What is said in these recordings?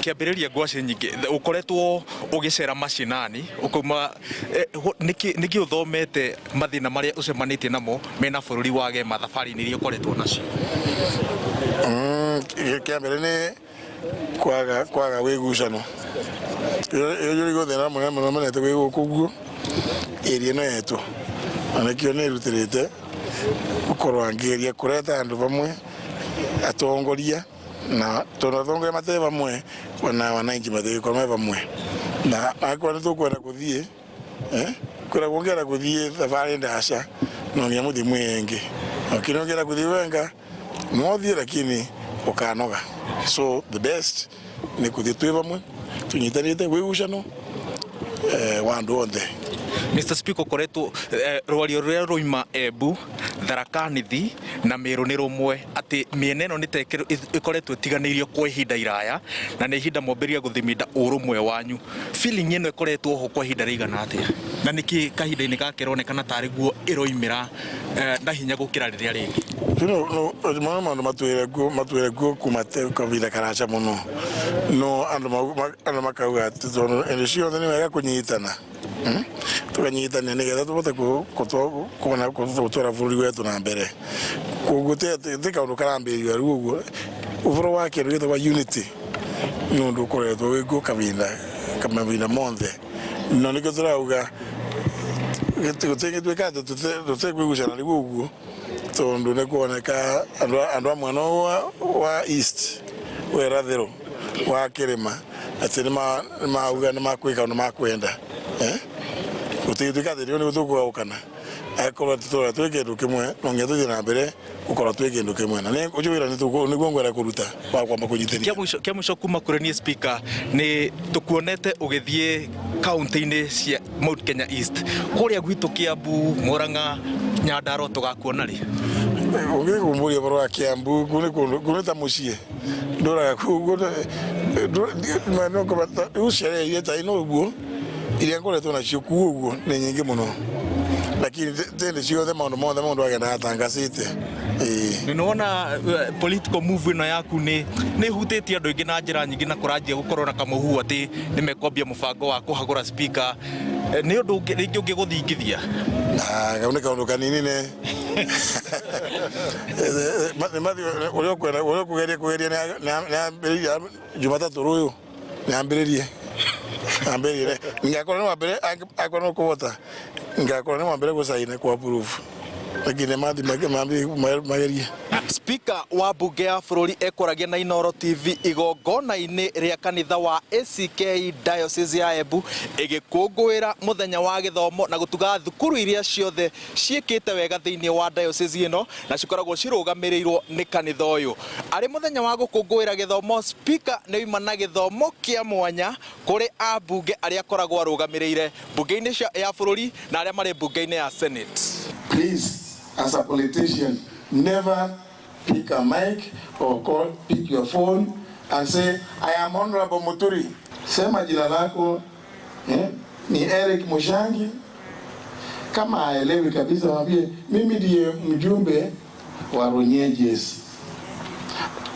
Kĩambĩrĩria ngwacĩ nyingĩ ũkoretwo ũgĩcera macinani ũkauma nĩkĩ ũthomete mathĩna marĩa ũcemanĩtie namo mena bũrũri wa gema thabarĩ-inĩ iria ũkoretwo nacio? Kĩa mbere nĩ kwaga kwaga wĩgucano. Ĩyo nĩguo thĩna mũnene mũno menete wĩ gũkũ ũguo area ĩno yetũ, na nĩkĩo nĩrutĩrĩte gũkorwo ngĩgeria kũreta andũ vamwe, atongoria na tondũ atongoria matarĩ vamwe ona wananchi matigĩkorwo me vamwe, na akorwo nĩtũkwenda gũthiĩ kwĩragwo ũngĩenda gũthiĩ thabarĩ ndaca no nginya mũthiĩ mwĩ aingĩ, lakini ũngĩenda gũthiĩ wenga no ũthiĩ lakini ũkanoga, so the best nĩ gũthiĩ twĩ vamwe tũnyitanĩte wĩgucano wa andũ othe. Mr Speaker, ũkoretwo rwario rũrĩa rũima Embu, Tharaka Nithi na Meru nĩ rũmwe atĩ mĩena ĩno nĩ ta ĩkoretwo ĩtiganĩirio kwa ihinda iraya na nĩ ihinda mwambĩrĩria gũthiminda ũrũmwe wanyu. Feeling ĩno ĩkoretwo ho kwa ihinda rĩigana atĩa na nĩkĩ kahinda-inĩ gaka ĩronekana tarĩ guo ĩroimĩra na hinya gũkĩra rĩrĩa rĩngĩ? Maya nĩ maũndũ matwĩre kuo kuma kahinda karaca mũno, no andũ makauga atĩ tondũ hĩndĩ ciothe nĩ wega kũnyitana, tũkanyitanĩra nĩgetha tũhote gũtwara bũrũri wetũ na mbere. Koguo ti kaũndũ karambĩrĩrio rĩu ũguo, ũhoro wa kĩndũ gĩtagwo unity nĩ ũndũ ũkoretwo wĩkuo kahinda mahinda monthe, na nĩkĩo tũrauga gũtingĩtuĩka atĩ tũtekũigucana rĩu ũguo, tondũ nĩ kuoneka andũ a mwena wa east wa irathĩro wa kĩrĩma atĩ nĩ mauga nĩ makwĩka ũndũ makwenda, gũtingĩtuĩka atĩ rĩu nĩguo tũkũgaũkana, angĩkorwo tũtũraga twĩ kĩndũ kĩmwe no nginya tũthiĩ na mbere gũkorwo twĩ kĩndũ kĩmwe, na ũcio wĩra nĩguo ngwenda kũruta wa kwamba kũnyitithania. Kĩa mũico kuma kũrĩ niĩ Speaker, nĩ tũkuonete ũgĩthiĩ kaũntĩ-inĩ cia Mount Kenya East, kũrĩa gwitũ Kiambu, Murang'a, Nyandarua tũgakuona rĩ? Ũngĩkũmbũria ũhoro wa Kiambu, kũu nĩ kũndũ, kũu nĩ ta mũciĩ, ndũraga kũu rĩu sherehe iria ta ĩno ũguo, iria ngoretwo nacio kuo ũguo nĩ nyingĩ mũno, lakini ti hĩndĩ ciothe maũndũ mothe mũndũ agendaga atangacĩte, ĩĩ. Nĩ wona political move ĩno yaku nĩ nĩ ĩhutĩtie andũ aingĩ na njĩra nyingĩ na kũranjia gũkorwo na kamũhuho atĩ nĩ mekwambia mũbango wa kũhagũra speaker. Nĩ ũndũ rĩngĩ ũngĩgũthingithia? Kau nĩ kaũndũ kanini ne ũrĩa ũkwenda ũrĩa ũkũgeria kũgeria nĩ ambĩrĩria Jumatatũ rũyũ nĩ ambĩrĩrie ambĩrĩrie ngakorwo nĩ wambere akorwo nĩ ũkũhota ngakorwo nĩ wambere gũcaina kũ approve lakini mathi magerie. Speaker wa mbunge ya bũrũri ekwaragia na Inooro TV igongona-inĩ rĩa kanitha wa ACK Diocese ya Embu ĩgĩkũngũĩra mũthenya wa gĩthomo na gũtuga thukuru iria ciothe ciĩkĩte wega thĩinĩ wa diocese ĩno na cikoragwo cirũgamĩrĩirwo nĩ kanitha ũyũ. Arĩ mũthenya wa gũkũngũĩra gĩthomo, Speaker nĩ oima na gĩthomo kĩa mwanya kũrĩ ambunge arĩa akoragwo arũgamĩrĩire mbunge-inĩ ya bũrũri na arĩa marĩ mbunge-inĩ ya Senate. Please, as a politician, never pick a mic or call, pick your phone and say, I am Honorable Muturi. Sema jina lako ni Eric Mushangi. Kama haelewi kabisa, mwambie mimi ndiye mjumbe wa Runyenjes.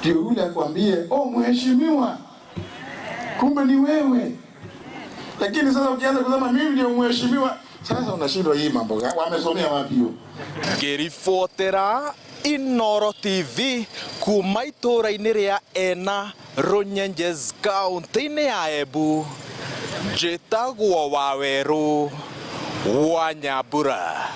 Ndio yule akwambie, oh mheshimiwa, kumbe ni wewe. Lakini sasa ukianza kusema mimi ndio mheshimiwa, sasa unashindwa hii mambo gani? Wamesomea wapi hiyo? Ngĩribotera Inooro TV kuma itũũra-inĩ rĩa Ena Runyenjes kaũntĩ-inĩ ya Embu, njĩtagwo Wawerũ wa Nyambura.